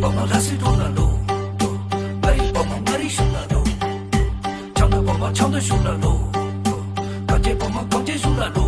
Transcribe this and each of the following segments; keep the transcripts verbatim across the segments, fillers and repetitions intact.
བ་མ་ལྷ་སྲིན་འགྲོ་ལ་ལོ། མངའ་རིས་བ་མ་མངའ་རིས་ཞུ་ལ་ལོ། བྱང་ན་བ་མ་བྱང་ན་ཞུ་ལ་ལོ། གངས་ཅན་བ་མ་གངས་ཅན་ཞུ་ལ་ལོ།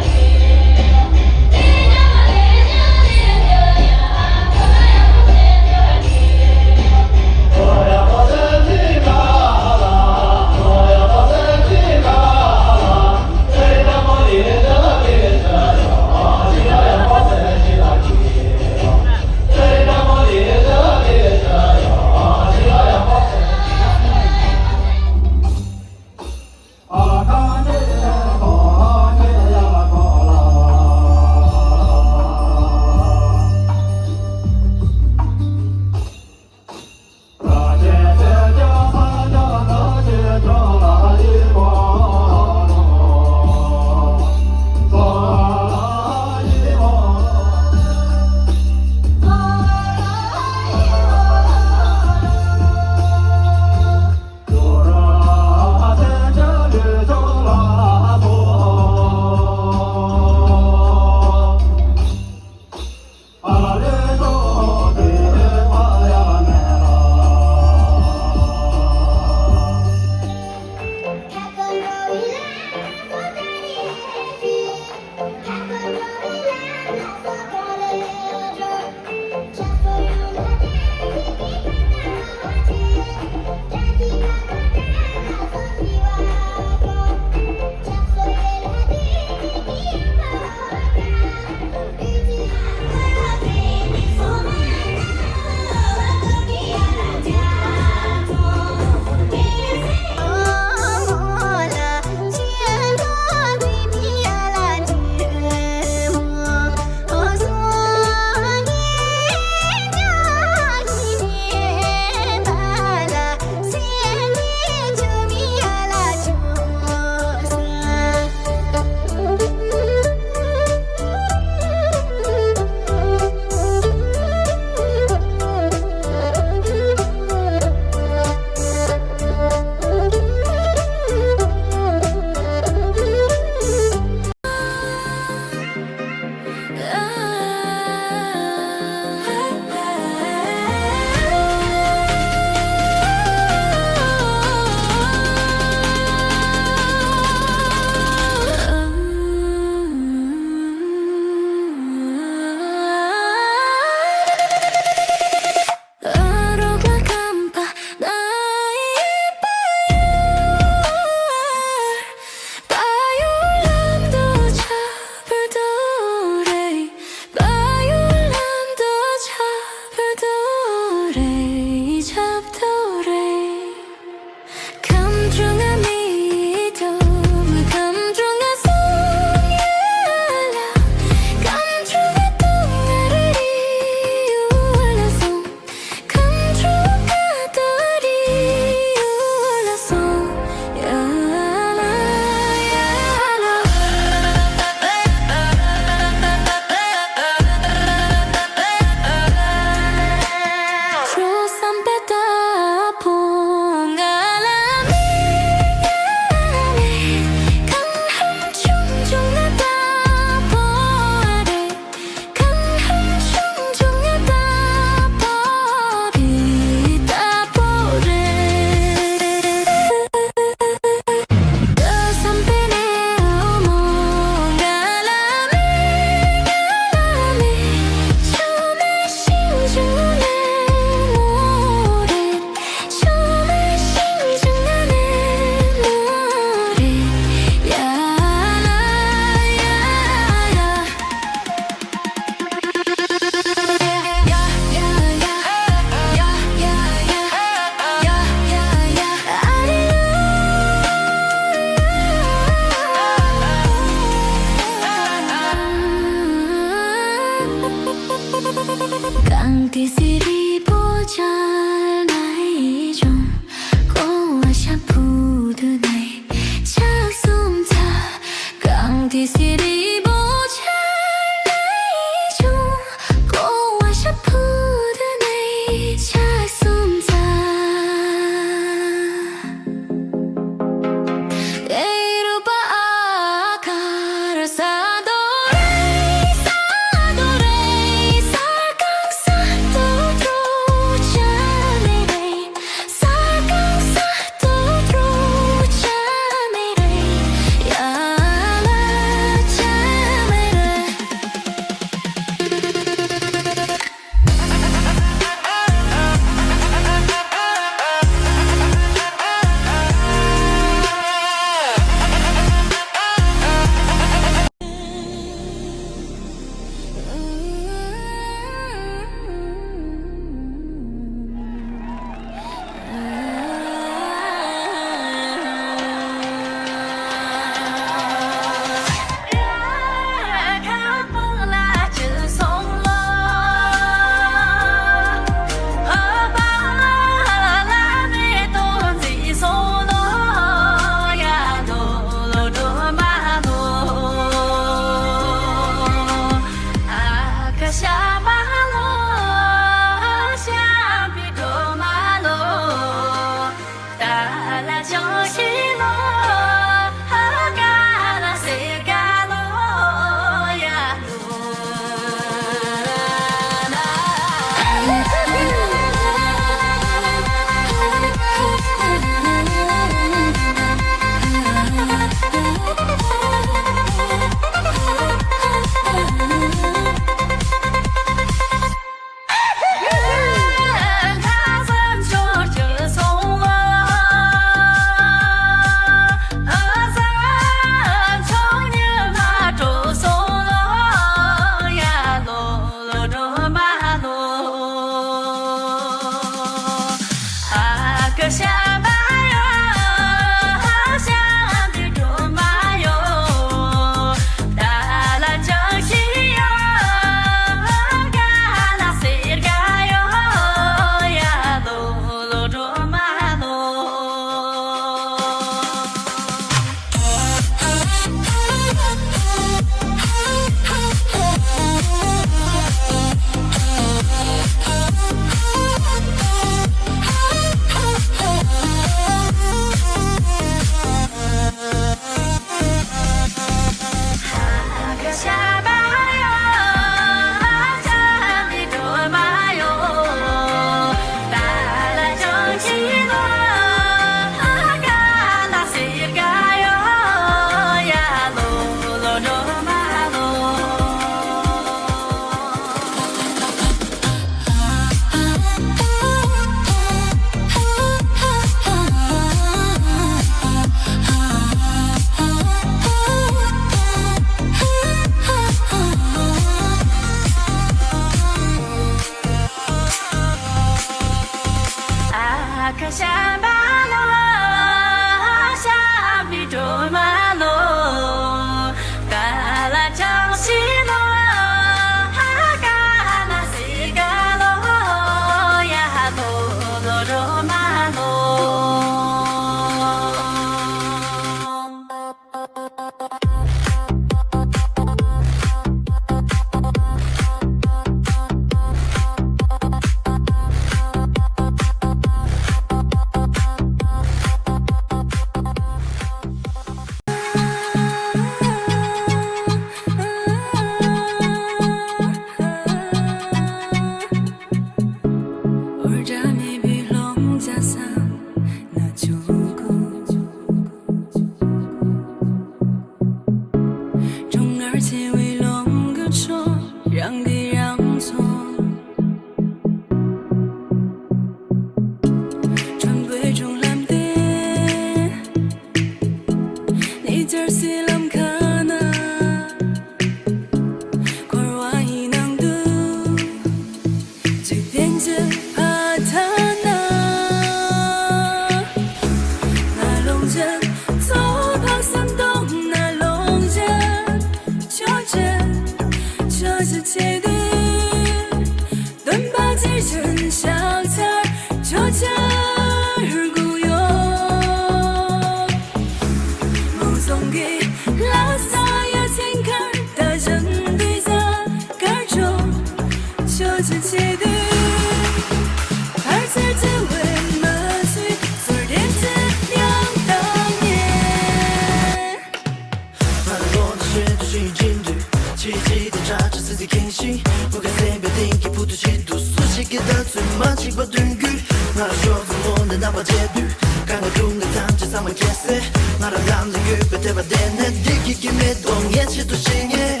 ཤིང་། བུ་ག་སེམས་པའི་གཏིང་གི་བུ་ཐུ་ཞིག་ཏུ་སུ་ཞིག་གིས་ད་ཚོད་མ་གཅིག་པ་སྟོན་རྒྱུ། ང་རང་ཤོག་ཙེ་མོ་འདི་རྣམ་པ་བརྗེད་དུས་གང་ག་སྒྲུང་གི་ཐམས་ཅད་ཚང་མ་སྐྱེ་སེ། ང་རང་ལམ་ལ་ཡོད་པའི་དད་པ་དེ་ནས་བདེ་སྐྱིད་ཀྱི་མེ་ཏོག་ངས་ཆེད་དུ་བཞེས་ངེས།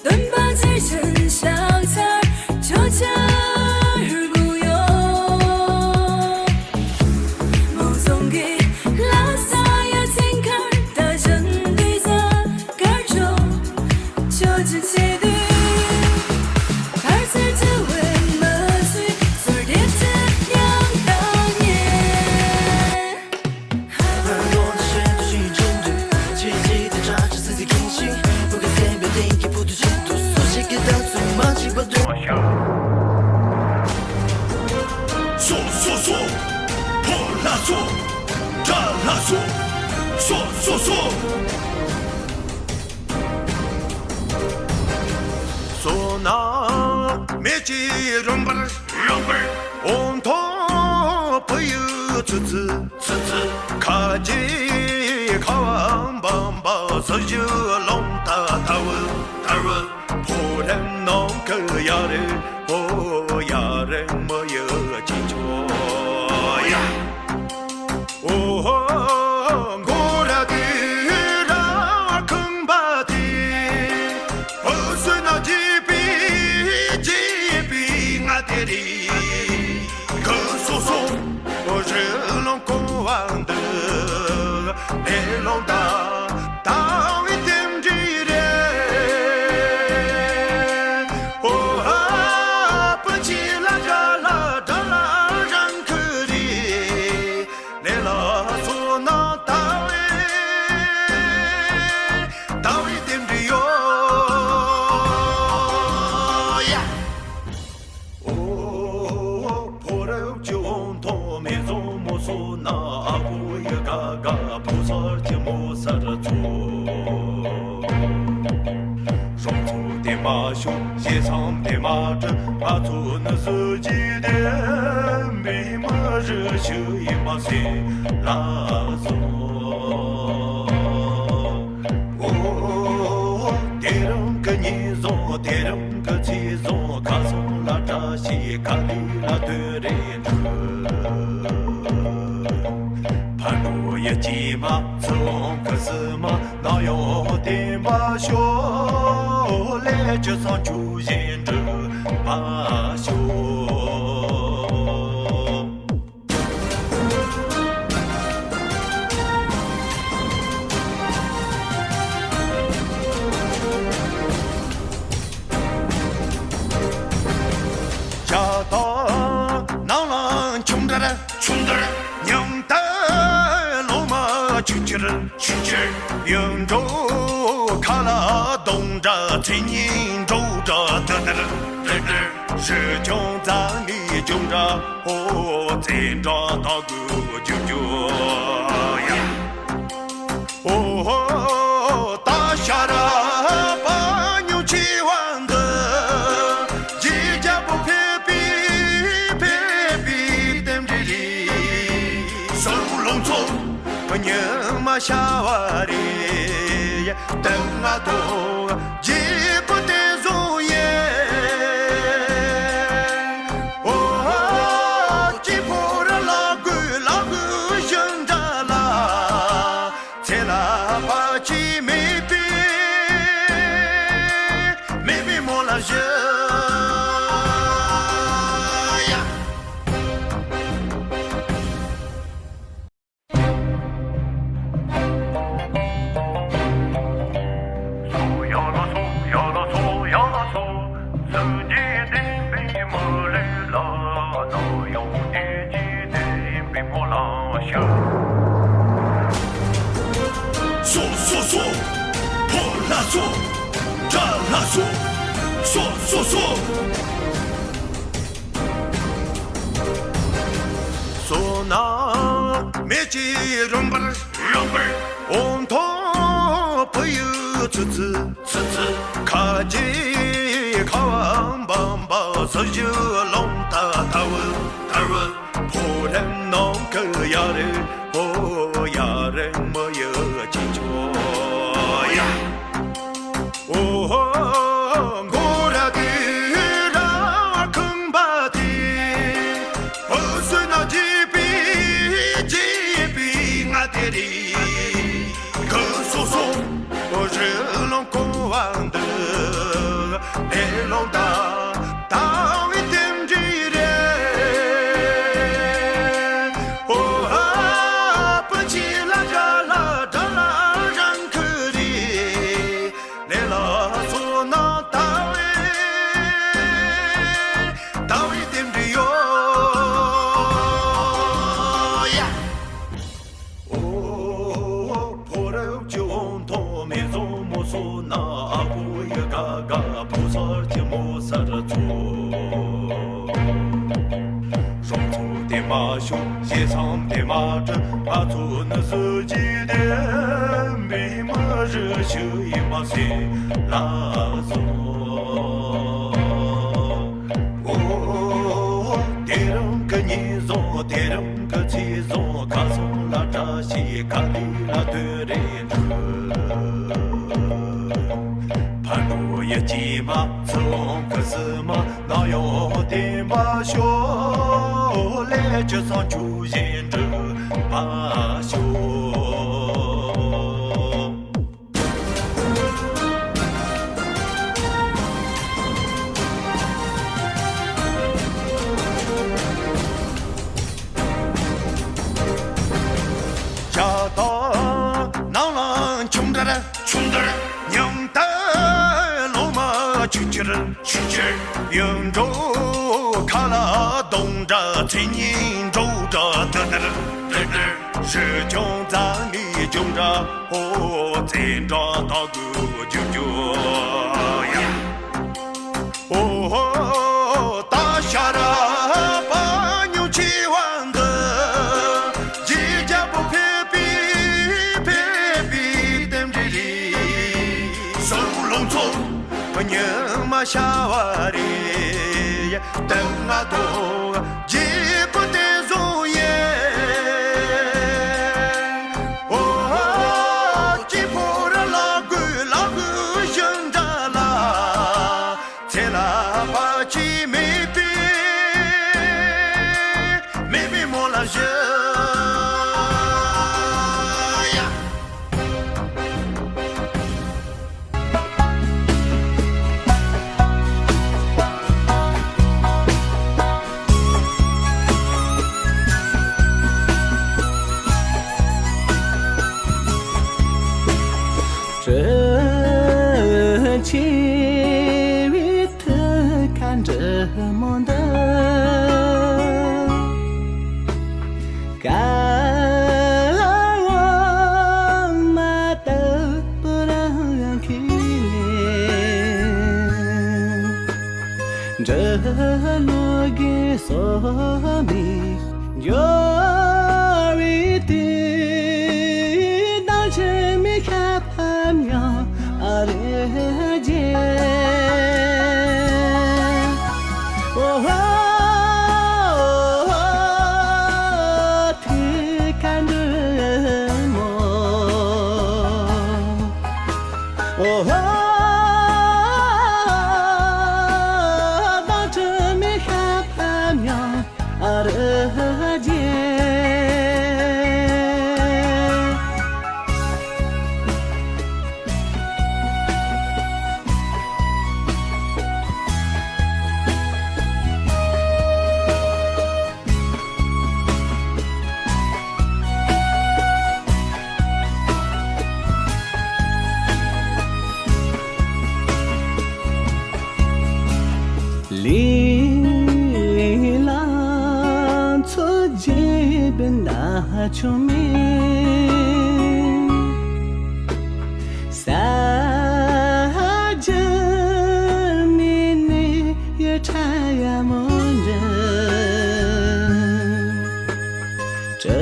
སྟོན་པ་རྩེ་ཆེན་ཕྱག་འཚལ་ཆོས་འཆར་དགུ་ཡོད། མོ་ཟོང་གི་ལྷ་ས་ཡ་ཚན་ཁར་ད་གཞན་འདུས་ས་དཀར་ཕྱོགས་ཆོས་འཆར་ཆེ་དུས། གར་ཚེ་བྲལ་བའི་མ་ཚུལ་ཚུར་འདེབས་ཚེ་ཡང་དག་ཉེ། སོ་སོ་སོ། ཕོ་ལྷ་སོ། དགྲ་ལྷ་སོ། སོ་སོ་སོ། བསོད་ནམས་མེ་ལྕེ་རོམ་པར་རོམ་པར། འོ་མཐོང་བུ་ཡུག་ཚུ་ཚུ་ཚུ་ཚུ། ཁ་རྗེ་ཁ་བ་འབམ་པ་ཟི་ཞུ་ལོང་ད་དར་བུ་དར་བུ། ཕོ་རེམ་ནང་གི་ཡ་རེ་ཕོ་ཡ་རེ་མི་ཡུག་ཅི་ཆོ་ཡ། འོ་ཧོ། མགོ་ར་དུ་ར་ཁང་པ་དེ། འོ་སུ་ན་ཇི་པི་ཇི་པི་ང་དེ་རི། ག་སོ་སོ། འོ་རི་ལོང་ཀོ་བ་འདི། ཨེ་ལོང་ད། ད་བི་དེམ་འདྲི་རེ། འོ་ཧ། པ་ཅི་ལ་དྲ་ལ་དྲ་ལ་རང་ཁུ་རི། ལེ་ལ་སོ་ན་ད་བི་ད་བི་དེམ་འདྲི་ཡོ་ཡ། འོ་ཕོ་རབ་ཀྱི་འོང་ཐོག་མེ་ཟོང་མོ་སོ་ན་ཨ་ཕོ་ཡི་ག་ག་ཕོ་སར་གྱི་མོ་སར་ཚོ། རོང་ཚོ་དེ་མ་ཤོ་ཞེ་སང་དེ་མ་གྲི་ང་ཚོ་ནི་སུ་ཅི་དེ་མི་མ་རི་ཤུ་ཡི་མ་སེ་ལ་སོ། འོ། དེ་རང་གི་ཉིན་བཟང་དེ་རང་གི་ཚེས་བཟང་། ཁ་སང་ལ་བཀྲ་ཤིས་ཁ་ལི་ལ་དོན་རེ་འགྲུབ། ཕ་ནོ་ཡི་སྐྱེས་མ་ཚོང་གི་སི་མ་ན་ཡོང་བསྟན་པ་ཤོག་ལས་ཅི་སང་ཆུ་བཞིན་འགྲུབ་པ་ཤོག་ཇ་དང་ནང་ལ་ཆུང་དར་ཆུང་དར། ཉང་དར་ལོ་མ་ཆུ་ཁྱེར་ཆུ་ཁྱེར། ཡོན་འགྲོ་ཁ་ལ་གདོང་འདྲ་མཚན་སྙན་འགྲོ་འདྲ་དར་དར་དར་དར། རི་ཆུང་རྩ་ནས་ཅུང་འདྲ་ཨོ་ཙེ་འདྲ་དག་གུ་རྒྱུ་རྒྱུ་ཡ། ཨོ་ཧོ། ད་ཤ་ར་པ་ཉུ་ཆེ་བ་འདི། ཇི་རྒྱ་པོ་ཕེ་པི་ཕེ་པི་དེམ་རི་རི། སོ་ལོང་ཚོ་ཉི་མ་ཤ་བ་རི། དེ་ང་ཐོ་ཇི་པོ་དེ་བཟུང་ཡེ། ཨོ་ཧོ། ཅི་ཕོ་ར་ལ་གུ་ལ་གུ་བཞིན་འདྲ་ལ། ཚེ་ལ་བ་ཅི་མེད་པའི་མེད་པའི་མོ་ལ་བཞི། སོ་སོ་སོ། ཕོ་ལྷ་སོ། དགྲ་ལྷ་སོ། སོ་སོ་སོ། བསོད་ནམས་མེ་ལྕེ་རུམ་པར་རུམ་པར། འོད་མཐོང་བུ་ཡུག་ཚུ་ཚུ་ཚུ་ཚུ། ཁ་རྗེ་ཁ་བ་འབམ་པ། ཟི་ཞུ་རླུང་རྟ་དར་བུ་དར་བུ། ཕོ་རེམ་ནང་གི་ཡ་རེ། ཨོ་ཡ་རེ་མི་ཡི་ཅི་ཆོ་ཡ། ཨོ་ཧོ། མགོ་ར་དུ་ར་ཁང་པ་དེ། བུ་སུ་ན་རྒྱས་པའི་རྒྱས་པའི་ང་དེ་རེད། གི་སོ་སོ། ཨོ་རི་ལོང་ཀོ་བ་འདི། དེ་ལོང་ད་ད་བའི་རྟེན་འབྲེལ་རེད། ཨོ་ཧ། བུ་ཆེ་ལ་དགྲ་ལ་དགྲ་ལ་རང་ཁུ་རེད། ལས་ལ་སོ་ན་ད་བའི་ད་བའི་རྟེན་འབྲེལ་ཡོད་ཡ། ཨོ། ཕོ་རབ་ཀྱི་འོང་ཐོག་མེ་བཟང་མོ་སོ་ན། ཨ་ཕོ་ཡི་ག་ག་ཕོ་སར་གྱི་མོ་སར་ཚོ། རང་ཚོ་དེ་མ་ཤོད་ཞེ་སང་དེ་མ་གྲུ། ང་ཚོ་ནི་སུ་ཅི་དེ་མི་མ་རུ་ཞུ་ཡི་མ་སེ་ལ་སོ། ཨོ། དེ་རང་གི་ཉིན་བཟང་། དེ་རང་གི་ཚེས་བཟང་། ཁ་སང་ལ་བཀྲ་ཤིས། ཁ་ལི་ལ་དོན་རེ་འགྲུབ། ཕ་ནུ་ཡི་སྐྱེས་མ། ཚེ་དབང་གི་སྲིད་མ། ནམ་ཡང་བརྟན་པར་ཤོག་ལས་ཀྱི་བཟང་སྤྱོད་བཞིན་འགྲུབ་པར་ཤོག་ཇ་དང་ནང་ལ་ཆུང་དར་ཆུང་དར། ཉང་དར་ལོ་མ་ཆུ་ཁྱེར་ཆུ་ཁྱེར། ཡུལ་འགྲོ་ཁ་ལ་གདོང་འདྲ། མཚན་ཉིད་འགྲོ་འདྲ་དེ་དར་དེ་དར། ཧྲི་ཅང་རྩ་ནི་ཅུང་འདྲ། ཨོ་ཙེ་འདྲ་ད་གུ་རྒྱུ་རྒྱུ་ཡ། ཨོ་ཧོ། ད་ཤ་ར་པ་ཉུ་ཆི་བ་འདི། ཇི་རྒྱ་པོ་ཕེ་པི་ཕེ་པི་ཏེམ་རི་རི། སོ་ལོང་ཚོ་ཉི་མ་ཤ་བ་རི། ཏེ་ང་ཏོ་ཇི་པོ་ཏེ་ཟོ་ཡེ། ཨོ་ཧོ། ཅི་ཕོ་ར་ལ་གུ་ལ་གུ་ཞུན་དྲ་ལ། ཚེ་ལ་བར་ཆད་མེད་པའི་མེད་པའི་མོ་ལ་བཞི་ཡ། དྲིན་ཆེ་བའི་ཐུགས་ཁ་འདྲི་མོ་འདི། ཀ་བ་མ་དག་པོ་རང་ཁྱེད་ནས། འདྲི་ལོ་གི་སོ་མི་འགྱོ་བའི་དུས། ནང་ཆེན་མི་ཁ་ཕམ་ཡང་ཨ་རེ་རྗེ། ཨོ་ཧོ། ཐུགས་ཁ་འདྲི་མོ། ཨོ་ཧོ། ནང་ཆེན་མི་ཁ་ཕམ་ཡང་ཨ་རེ་རྗེ། ཆུང་མིན། ས་རྒྱུ་མི་ནི་ཡ་ཁྲ་ཡ་མོ་འདྲ། ཀྲི་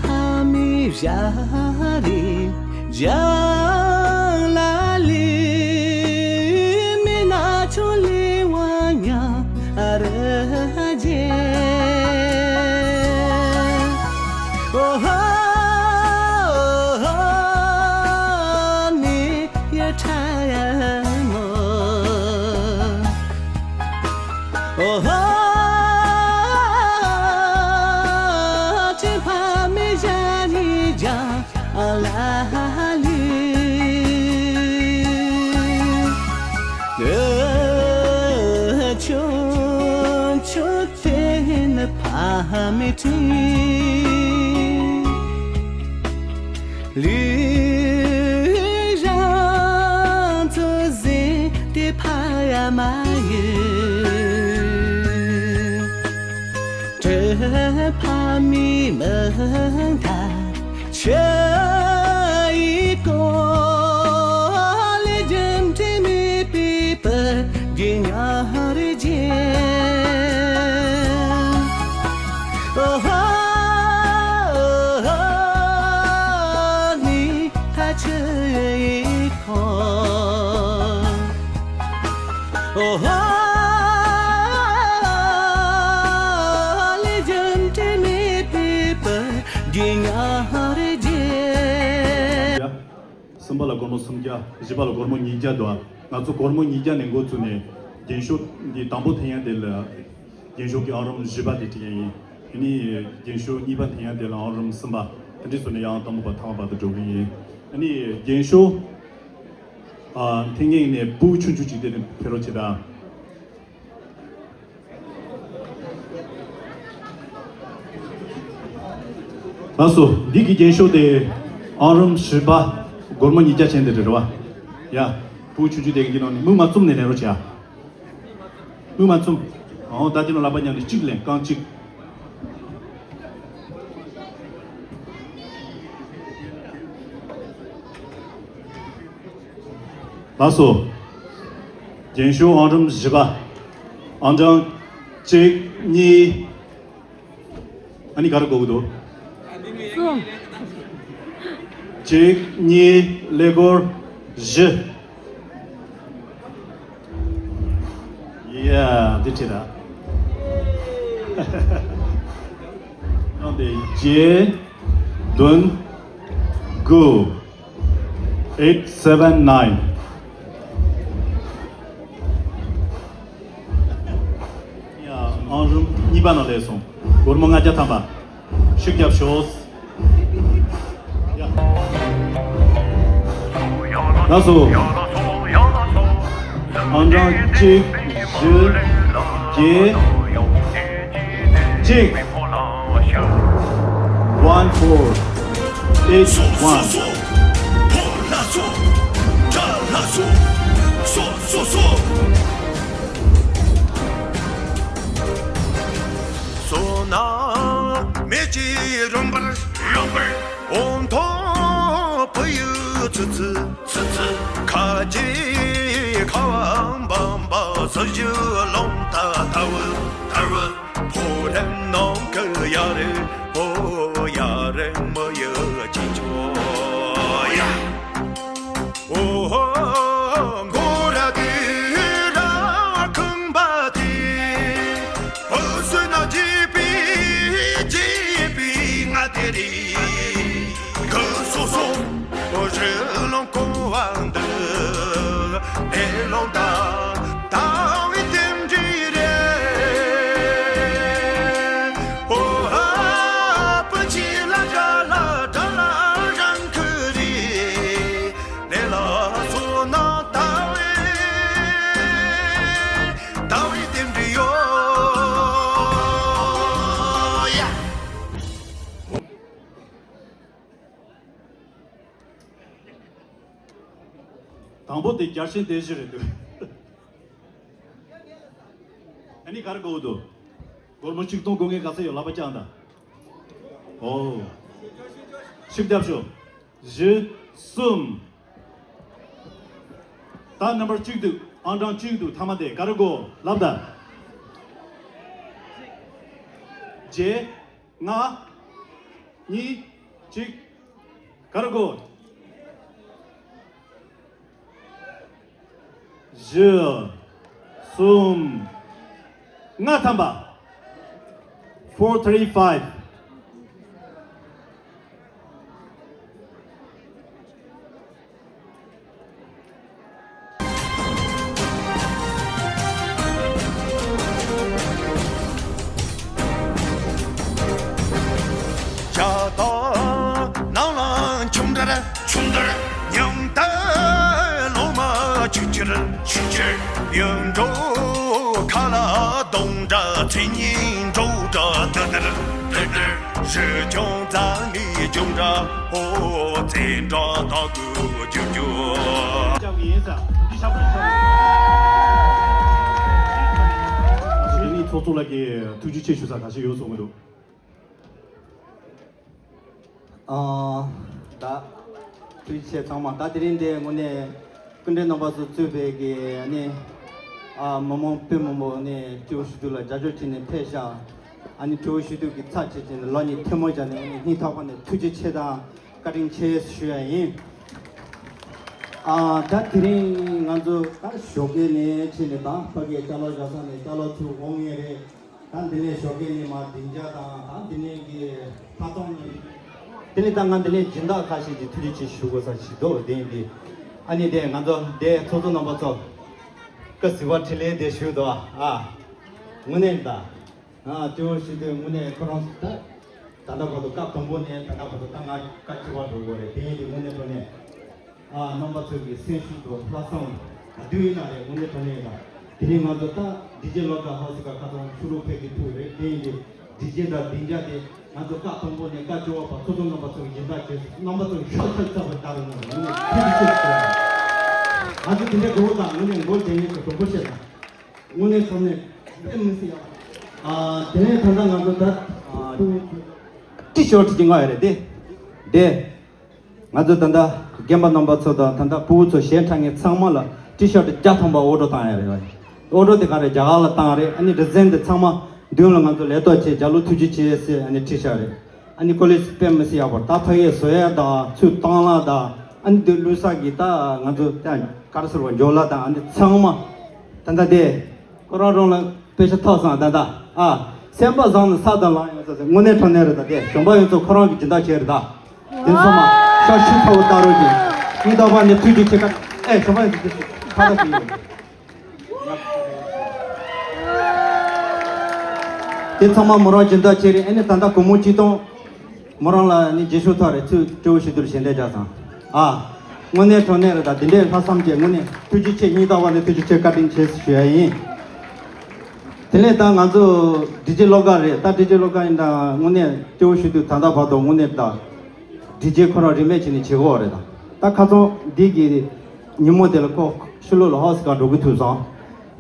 ཕ་མི་ཞ་རི་ལྗང་ལ་ལི། མི་ན་ཆུང་ལི་ཝང་ཉ་ཨ་ར་ཇེ། ཨོ་ཧོ་ནི་ཡ་ཁྲ་ཡ་མོ། ཨོ་ཧོ་ཀྲི་ཕ་མི་ཞ་རི་ལྗང་ལ་ལི། ཆུང་ཆུང་དེ་ནི་ཕ་མི་དྲིན། ལུས་རང་ཚོ་ཟིན་ཏེ་ཕ་ཡ་མ་ཡུལ། ཀྲི་ཕ་མི་མིང་ཐ་ཆ་ཡི་ཀོ་ལེ་ཇམ་ཏི་མི་པི་པ་གི་ཉ་རི་ཇེ། ཨོ་ཧོ་ནི་ཐ་ཆ་ཡི་ཁོ། ཨོ་ཧོ་ལེ་ཇམ་ཏི་མི་པི་པ་གི་ཉ་རི་ཇེ། གསུམ་པ་ལ་སྒོར་མོ་སུམ་བརྒྱ། བཞི་པ་ལ་སྒོར་མོ་ཉིས་བརྒྱ་འདུག་ང་ཚོ་སྒོར་མོ་ཉིས་བརྒྱ་ནས་འགོ་བཙུགས་ནས་རྒྱན་ཤོག་འདི་དང་པོ་འཐེན་ཡ་དེ་ལ་རྒྱན་ཤོག་གི་ཨང་རིམ་བཞི་པ་དེ་འཐེན་ཡ་ཡིན། ཨ་ནི་རྒྱན་ཤོག་གཉིས་པ་འཐེན་ཡ་དེ་ལ་ཨང་རིམ་གསུམ་པ། དེ་འདྲའི་བཟོ་ནས་ཡང་དང་པོ་པ་ཐ་མ་བར་དུ་འགྲོ་གི་ཡིན། ཨ་ནི་རྒྱན་ཤོག་ཨ་འཐེན་མཁན་ནས་སྤུ་གུ་ཆུང་ཆུང་ཅིག་དེ་ནས་ཕེབས་རོགས་བྱེད་དང་། ལགས་སོ། འདི་གི་རྒྱན་ཤོག་དེ་ཨང་རིམ་བཞི་པ། སྒོར་མོ་ཉིས་བརྒྱ་ཅན་དེ་རེད་བ། ཡ། སྤུ་གུ་ཆུང་ཆུང་དེ་གི་ནང་ནས་མིག་མ་བཙུམ་ནས་ལེན་རོགས་བྱེད་ཨ། མིག་མ་བཙུམ། ཨོ་ད་དེ་ནང་ལག་པ་མཉམ་ནས་གཅིག་ལེན། རྐང་གཅིག་ལགས་སོ། རྒྱན་ཤོག་ཨང་རིམ་བཞི་པ། ཨང་གྲངས་གཅིག་གཉིས། ཨ་ནི་ག་རེ་དགོས་ཀྱི་འདུག་གསུམ། གཅིག་གཉིས་ཀླད་ཀོར་བཞི། ཡ། འདི་བྲིས་ད། ཡང་དེ་བརྒྱད། བདུན། དགུ། Eight seven nine། ཡ། ཨང་རིམ་གཉིས་པ་ནང་སླེབས་སོང་། སྒོར་མོ་ལྔ་བརྒྱ་ཐམ་པ། ཤུགས་རྒྱབ་ཤོག་ཡ། ལགས་སོ། ཨང་གྲངས་གཅིག་བཞི་བརྒྱད་གཅིག one four eight one། བསོད་ནམས་མེ་ལྕེ་རོམ་པར་རོམ་པར། འོད་མཐོངས་བུ་ཡུག་ཚི་ཚི་ཚི་ཚི། ཁ་རྗེ་ཁ་བ་འབམ་པ། ཟི་ཞུ་རླུང་རྟ་དར་བུ་དར་བུ། ཕོ་རེམ་ནང་གི་ཡ་རེ་བོ་ཡ་རེ་མི་ཡི་ཅི་ཆོ་ཡ། ཨོ་ཧོ། མགོ་ར་དུ་ར་ཁང་པ་དེ། བུ་སུ་ན་རྗེ་པི་རྗེ་པི་ང་དེ་རི། གི་སོ་སོ་རི་ལོང་ཀོ་བ་འདི། ཨེ་ལོང་ད་ད་བི་དེམ་འདྲི་རེ། ཨོ་ཧ་པ་ཆི་ལ་དྲ་ལ་དྲ་ལ་རང་ཁུ་རི། ནེ་ལ་སོ་ན་ད་བི་ད་བི་དེམ་འདྲི་ཡོ་ཡ། དང་པོ་དེ་རྒྱལ་ཆེན་སྡེ་བཞི་རེད་འདུག་ཨ་ནི་ག་རེ་དགོས་འདུག་སྒོར་མོ་ཆིག་སྟོང་དགོས་མཁན་ག་ཚོད་ཡོད། ལག་པ་བརྐྱངས་དང་། ཨོ། ཤུགས་རྒྱབ་ཤོག་བཞི། གསུམ། ད་རྣམ་པར་གཅིག་ཏུ་ཨང་གྲངས་གཅིག་ཏུ་ཐ་མ་དེ་ག་རེ་དགོས་ལབ་ད། བརྒྱད། ལྔ། གཉིས། གཅིག་ག་རེ་དགོས། བཞི། གསུམ། ལྔ་ཐམ་པ། Four three five. ཇ་དང་ནང་ལ་ཆུང་དར་ཆུང་དར་ཉུང་དར་ལོ་མ་ཆུ་ཆུར་ཆུ་ཆུར་ཡུང་འགྲོ་ཁ་ལ་གདོང་འདྲ་མཚན་སྙན་འགྲོ་འདྲ་དུ་དར་དུ་དར་རི་ཆུང་རྩ་ནས་ཆུང་འདྲ་ཧོ་ཙེ་འདྲ་དག་གུ་རྒྱུ་རྒྱུ། ལྕགས་ཡིན་ས་འདི་ཤ་མ་ཤ། འདི་ནི་ཚོགས་གཙོ་ལགས་ཀྱིས་ཐུགས་རྗེ་ཆེ་ཞུ་ས་ཁ་ཤས་ཡོད་སོང་གི་འདུག་ཨ། ད། ཐུགས་རྗེ་ཆེ་ཚང་མ། ད་དེ་རིང་འདི་དངོས་གནས་སྐུ་མགྲོན་རྣམ་པ་ཚོ་གཙོས་པའི་གི་ཨ་ནི། ཨ། མི་མང་དཔོན་མང་པོ་ནས་སྤྲེའུ་ཞུ་དུ་ལ་རྒྱབ་སྐྱོར་བྱས་ནས་ཕེབས་ཤག་ཨ་ནི་སྤྲེའུ་ཞུ་དུ་གི་ཚབ་བྱས་བྱས་ནས་ལག་གཉིས་ཐལ་མོ་སྦྱར་ནས་ཨ་ནི་སྙིང་ཐག་པ་ནས་ཐུགས་རྗེ་ཆེ་དང་བཀའ་དྲིན་ཆེ་ཞུ་ཡ་ཡིན། ཨ། ད་དེ་རིང་ང་ཚོ་ད་ཞོགས་ཀས་ནས་ཕྱིན་ནས་ད་ཕ་གིའི་ཅ་ལག་བཞག་ས་ནས་ཅ་ལག་ཚུར་འོང་ངེས་རེད། ད་འདི་ནས་ཞོགས་ཀས་ནས་མར་སྡིངས་ཆ་དང་ད་འདི་ནས་ཀྱི་ལྷ་ཚང་ནས། དེ་ནས་ད་ང་འདི་ནས་སྦྱིན་བདག་ཁ་ཤས་ཀྱི་ཐུགས་རྗེ་ཆེ་ཞུ་དགོས་ས་ཞིག་འདུག་དེ་ཡིན་དུས། ཨ་ནི་དེ་ང་ཚོ་དེ་ཚོགས་གཙོ་རྣམ་པ་ཚོ་བཀའ་ཟུར་པ་འཕྲིན་ལས་དེ་ཞུ་དོ། ཨ། དངོས་གནས་ད། ཨ། སྤྲེའུ་ཞུ་དུས་དངོས་གནས་ཁོ་རང་ད། ད་ལྟ་བར་དུ་སྐབས་དང་པོ་ནས་ད་ལྟ་བར་དུ་ད་ང་བཀའ་ཁྱི་བ་འགྲོ་དགོས་རེད། དེ་ཡིན་དུས་དངོས་གནས་དྲང་གནས། ཨ། རྣམ་པ་ཚོ་གི་སེམས་ཤུགས་དང་ལྷག་བསམ་ག་དུས་ཡིན་ན་རེད། དངོས་གནས་དྲང་གནས་ཡིན་ན། དེ་རིང་ང་ཚོ་ད་ཌི་ཇེ་ལོ་ཀ་ཧའུ་སི་ཀ་ཁ་ཚང་ཕྱི་ལོགས་ཕེབས་ཀྱི་ཐུག་རེད། དེ་ཡིན་དུས་ཌི་ཇེ་དང་སྡིངས་ཆ་དེ་ང་ཚོ་སྐབས་དང་པོ་ནས་བཀའ་བཅོལ་བ་བར་ཚོགས་གཙོ་རྣམ་པ་ཚོ་གི་སྦྱིན་བདག་བྱས། རྣམ་པ་ཚོ་ཤ་ཤ་ཚ་བ་ལྟ་རུ་ང་ཚོ་ངོ་ནས་ཐུགས་རྗེ་ཆེ་ཞུ། ང་ཚོ་དེ་འདྲའི་དགོས་པ་དང་དངོས་གནས་མགོ་དེ་ཉིད་དུ་དྲང་པོ་བཤད་ན། དངོས་གནས་ཚང་མས་དཔེ་མི་སྲིད་ཡག་ཨ། དེ་ནས་ད་ལྟ་ང་ཚོ་ད། ཨ། ཊི་ཤོ་ཊི་གཅིག་མངགས་ཡོད་རེད་དེ། དེ། ང་ཚོ་ད་ལྟ་རྒན་པ་རྣམ་པ་ཚོ་དང་ད་ལྟ་ཕྲུ་གུ་ཚོ་གཞས་འཁྲབ་མཁན་ཚང་མ་ལ་ཊི་ཤོ་ཊི་བརྒྱ་ཐམ་པ་ཨོར་ཌར་བཏང་ཡོད་རེད། ཨོར་ཌར་དེ་ག་རེ་རྒྱ་གར་ལ་བཏང་རེད། ཨ་ནི་ཌི་ཛའིན་དེ་ཚང་མ་མདུན་ལ་ང་ཚོ་ལས་གཏོད་བྱས། རྒྱ་ལོ་ཐུགས་རྗེ་ཆེ་ཟེར་ཨ་ནི་བྲིས་བཞག་རེད། ཨ་ནི་ཀོ་ལེ་ཇི་དཔེ་མི་སྲིད་ཡག་པོ། ད་ཕ་གིའི་བཟོ་ཡ་དང་ཚུར་བཏང་ལ་དང་། ཨ་ནི་དེ་བླུགས་ས་གི་ད་ང་ཚོ་ད་ག་རེ་ཟེར་བ་འཇོག་ལ་དང་ཨ་ནི་ཚང་མ་ད་ལྟ་དེ་ཁོ་རང་རང་ལ་དཔེ་ཆ་ཐོབ་སོང་། ད་ལྟ་ཨ་སེམས་པ་བཟང་ན་ས་དང་ལམ་ཡོང་ས་ཟེར། དངོས་གནས་དྲང་གནས་རེད། ད་དེ་གཞོན་པ་ཡོངས་རྫོགས་ཁོ་རང་གི་སྦྱིན་བདག་བྱས་རེད་ད། དེ་ཚང་མ་ཤ་ཤུ་ཚ་བོ་ལྟ་རོགས་གྱིས། སྙིང་ཐག་པ་ནས་ཐུགས་རྗེ་ཆེ། ཁ་ཨེ་གཞོན་པ་ཡོངས་རྫོགས་ཁ་ད་གི་ཡོད། དེ་ཚང་མ་མོ་རང་སྦྱིན་བདག་བྱས་རེད། ཨ་ནི་ད་ལྟ་སྒོར་མོ་གཅིག་སྟོང་མོ་རང་ལ་ནི་རྗེས་ཤུལ་ཐོག་རེད། ཚུར་སྤྲེའུ་ཞུ་དུར་ཞལ་འདེབས་རྒྱག་སོང་། ཨ། དངོས་གནས་དྲང་གནས་རེད། ད་འདི་འདྲའི་ལྷག་བསམ་བཅས་དངོས་གནས་ཐུགས་རྗེ་ཆེ། སྙིང་ཐག་པ་ནས་ཐུགས་རྗེ་ཆེ། བཀའ་དྲིན་ཆེ་ཞུ་ཡ་ཡིན། དེ་ནས་ད་ང་ཚོ་ཌི་ཇེ་ལོ་ཀ་རེད། ད་ཌི་ཇེ་ལོ་ཀ་ཡིན་ད་དངོས་གནས་སྤྲེའུ་ཞུ་དུར་ད་ལྟ་བར་དུ་དངོས་གནས་ད། ཌི་ཇེ་ཁོ་རང་རིན་མེད་བྱས་ནས་བྱེད་དགོས་རེད་ད། ད་ཁ་སང་འདི་གི་ཉིན་མོ་དེ་ལ་ཁོ་ཕྱི་ལོགས་ལ་ཧའུ་སི་ཀ་འགྲོ་གི་ཐུག་སོང་།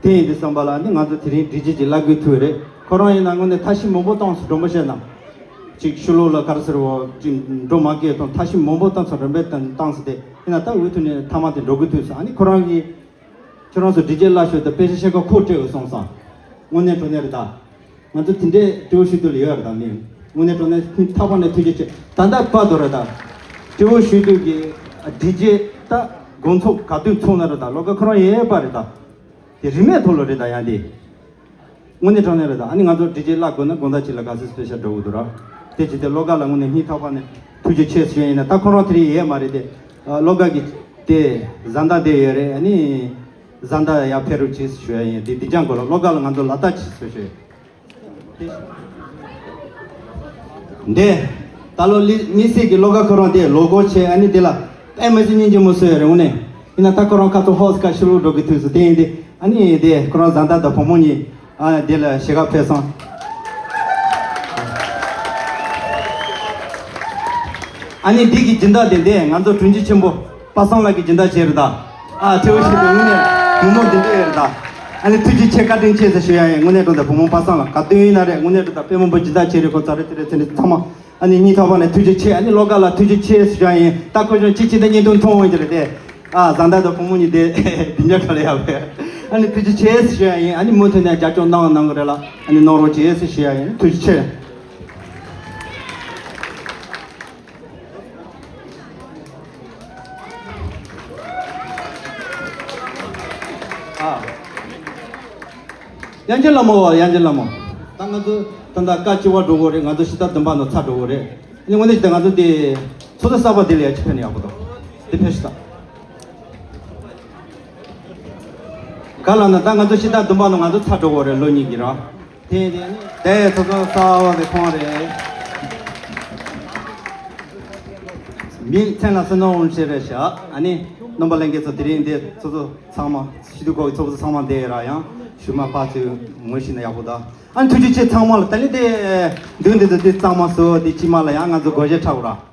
དེ་ཡིན་དུས་ཙམ་པ་ལ་ནི་ང་ཚོ་དེ་རིང་ཌི་ཇེ་ཅིག་བླ་གོས་ཐུག་རེད། ཁོ་རང་ཡིན་ན་དངོས་གནས་ཐབས་ཤེས་མང་པོ་བཏང་སོང་། དྲང་པོ་བཤད་ན། ཅིག་ཕྱི་ལོགས་ལ་ག་རེ་ཟེར་བ་ཅིག་འགྲོ་མ་སྐྱེས་དང་ཐབས་ཤེས་མང་པོ་བཏང་སོང་། རིན་པས་བཏང་སོང་། དེ་ཡིན་ན་ད་འུ་ཐུག་ནས་ཐ་མ་དེ་འགྲོ་གི་ཐུག་སོང་། ཨ་ནི་ཁོ་རང་གིས། ཁྱོད་རང་ཚོ་ཌི་ཇེ་བླ་ཤོད་དུ་དཔེ་ཆ་ཤེས་ཀ་ཁོ་སྤྲད་དགོས་སོང་སང་། དངོས་གནས་དྲང་གནས་རེད་ད། ང་ཚོ་དེ་འདྲའི་སྤྲེའུ་ཞུ་དུ་ལ་ཡོད་རེད་ད་མིན། དངོས་གནས་དྲང་གནས་སྙིང་ཐག་པ་ནས་ཐུགས་རྗེ་ཆེ། ད་ལྟ་བར་དུ་རེད་ད། སྤྲེའུ་ཞུ་དུ་གི་ཌི་ཇེ་ད་དགོང་ཚོགས་ག་དུས་ཚོགས་ན་རེད་ད། ལོ་ཀ་ཁོ་རང་ཡོད་པ་རེད་ད། དེ་རིན་མེད་ཐོག་ལ་རེད་ད་ཡང་དེ། དངོས་གནས་དྲང་གནས་རེད་ད། ཨ་ནི་ང་ཚོ་ཌི་ཇེ་བླ་དགོས་ན་དགོང་དག་ཅིག་ལ་ག་ཚོད་སྤེ་ཤལ་འགྲོ་དགོས་འདུག་ར། དེ་ཅི་སྟེ་ལོ་ཀ་ལ་དངོས་གནས་སྙིང་ཐག་པ་ནས་ཐུགས་རྗེ་ཆེ་ཞུ་ཡ་ཡིན་ན། ད་ཁོ་རང་དེ་རིང་ཡོད་མ་རེད་དེ། ཨ། ལོ་ཀ་གི་དེ་བཟའ་ཟླ་དེ་ཡོད་རེད། ཨ་ནི་བཟའ་ཟླ་ཡར་ཕེབས་རོགས་གྱིས་ཞུ་ཡ་ཡིན། དེ་དེ་ཅང་དགོས་ལ་ལོ་ཀ་ལ་ང་ཚོ་ལ་ལྟ་ཅིག་ཞུ་ཞུ། འདི་ད་ལོ་ལི་མི་སེར་གྱི་ལོ་ཀ་ཁོ་རང་དེ་ལོ་འཁོར་ཆེ། ཨ་ནི་དེ་ལ་དཔེ་མི་སྲིད་སྙིང་རྗེ་མོ་བཟོས་ཡོད་རེད་དངོས་གནས། ཡིན་ན་ད་ཁོ་རང་ཁ་ཐུག་ཧོ་སི་ཀ་ཕྱི་ལོགས་འགྲོ་གི་དུས་སུ་དེ་ཡིན་དེ། ཨ་ནི་དེ་ཁོ་རང་བཟའ་ཟླ་དང་བུ་མོ་གཉིས། ཨ། དེ་ལ་ཞེ་དགའ་ཕེབས་སོང་། ཨ་ནི་འདི་གི་སྦྱིན་བདག་དེ་འདི་ང་ཚོ་དྲུང་ཆེ་ཆེན་པོ་པ་སངས་ལགས་ཀྱི་སྦྱིན་བདག་བྱས་རེད་ད། ཨ། ཐེའུ་ཤི་དེ་དངོས་གནས་བུ་མོ་འདི་འདྲ་ཡོད་རེད་ད། ཨ་ནི་ཐུགས་རྗེ་ཆེ་བཀའ་དྲིན་ཆེ་ཟེར་ཞུ་ཡ་ཡིན། དངོས་གནས་དྲང་གནས་བུ་མོ་པ་སངས་ལགས་ག་དུས་ཡིན་ན་རེད། དངོས་གནས་དྲང་གནས་དཔེ་མང་པོ་སྦྱིན་བདག་བྱས་རེད། ཁོ་ཚ་རེད་དེ་རེད་ཚེ་རིང་ཚང་མ། ཨ་ནི་སྙིང་ཐག་པ་ནས་ཐུགས་རྗེ་ཆེ། ཨ་ནི་བློ་དགའ་ལགས་ཐུགས་རྗེ་ཆེ་ཞུ་ཡ་ཡིན། ད་ཁོ་ཚོ་གཅིག་གཅིག་ད་བརྙན་ཐུང་མཐོང་འོང་གི་རེད་དེ། ཨ་བཟའ་ཟླ་དང་བུ་མོ་གཉིས་དེ་འདི་འདྲ་ག་ལ་ཡག་པས། ཨ་ནི་ཐུགས་རྗེ་ཆེ་ཞུ་ཡ་ཡིན། ཨ་ནི་མུ་མཐུད་ནས་རྒྱབ་སྐྱོར་གནང་གནང་གི་རེད་ལ། ཨ་ནི་གནང་རོགས་བྱེད་ཞུ་ཡ་ཡིན། ཐུགས་རྗེ་ཆེ། ཨ། དབྱངས་ཅན་ལྷ་མོ། དབྱངས་ཅན་ལྷ་མོ། ད་ང་ཚོ་ད་ལྟ་ཀ་གཅིག་པ་འགྲོ་གི་རེད། ང་ཚོ་ཕྱི་ཟླ་བདུན་པ་ནང་ཚར་འགྲོ་གི་རེད། ཨ་ནི་དངོས་གནས་ཞིག་ད་ང་ཚོ་དེ་ཚོགས་གཙོ་གསར་པ་དེ་ལ་ཡ་ཅིག་ཕེབས་ན་ཡག་པོ་འདུག་དེ་ཕེབས་ཤིག་ད། ག་ལ་ན་ད་ང་ཚོ་ཕྱི་ཟླ་བདུན་པ་ནང་ང་ཚོ་ཚར་འགྲོ་གི་རེད། ལོ་གཉིས་ཀྱི་ར། དེ་དེ་ནི་དེ་ཚོགས་གཙོ་གསར་པ་དེ་ཁོང་རེད། མིང་མཚན་ལ་བསོད་ནམས་དབང་ཆེན་རེད་ཤག་ཨ་ནི་རྣམ་པ་ལྷན་རྒྱས་ཚོ། དེ་རིང་འདི་ཚོགས་གཙོ་ཚང་མ། སྤྱི་འཐུས་ཁག་གི་ཚོགས་གཙོ་ཚང་མ་འདི་ར་ཡང་ཞུ་མ་པ་ཚོས་ངོ་ཤེས་ན་ཡག་པོ་ད། ཨ་ནི་ཐུགས་རྗེ་ཆེ་ཚང་མ་ལ། ད་ནི་དེ་མདུན་འདི་ཚོ་དེ་གཙང་མ་བཟོ། དེ་དཀྱིལ་མ་ལ་ཡང་ང་ཚོ་སྒོར་གཞས་འཁྲབ་ར།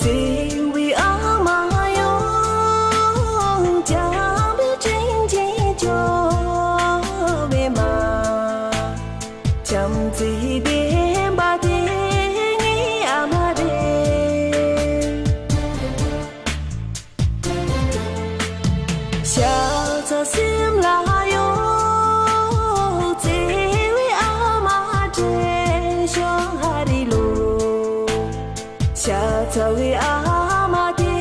བརྩེ་བའི་ཨ་མ་ཡོངས་བྱམས་པའི་སྤྲིན་གྱིས་སྐྱོར་བའི་མ། བྱམས་བརྩེའི་བདེན་པ་དེ་ངའི་ཨ་མ་རེད། ཤ་ཚ་སེམས་ལ་ཡོད་བརྩེ་བའི་ཨ་མ་དྲན་ཤོག་ཧ་རི་ལོ། ཤ་ཚ་བའི་ཨ་མ་དེ་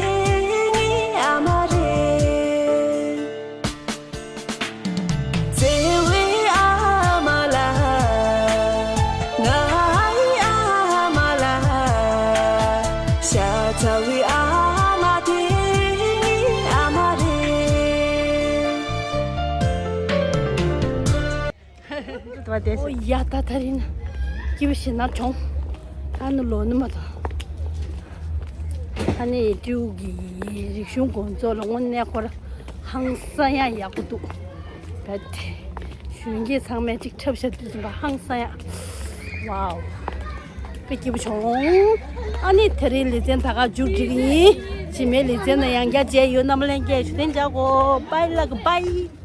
ངའི་ཨ་མ་རེད། བརྩེ་བའི་ཨ་མ་ལགས། ངའི་ཨ་མ་ལགས། ཤ་ཚ་བའི་ཨ་མ་དེ་ངའི་ཨ་མ་རེད། ཨོ་ཡ་ད་ད་རིང་སྐྱིད་པོ་ཞེ་ན་གྱོང་། ད་ནི་ལོ་ནི་མ་ཐོང་། ད་ནི་ཀྲུའུ་གི་རིག་གཞུང་དགོན་ཚོགས་ལ་དངོས་གནས་ཁོ་ར་ཧང་སང་ཡ་ཡག་པོ་འདུག་བད་དེ་གཞོན་སྐྱེས་ཚང་མས་ཅིག་འཁྲབ་བཞག་དུས་ཙམ་པ་ཧང་སང་ཡ། ཝའོ། དཔེ་སྐྱིད་པོ་བྱུང་། ཨ་ནི་དེ་རིང་ལེ་ཚན་ད་ག་མཇུག་སྒྲིལ་གི་ཡིན། རྗེས་མའི་ལེ་ཚན་ནང་ཡང་བསྐྱར་མཇལ་ཡོང་། རྣམ་པ་ལྷན་རྒྱས་བཞུགས་གདན་འཇགས་གོ། བཱའི་ལགས་བཱའི།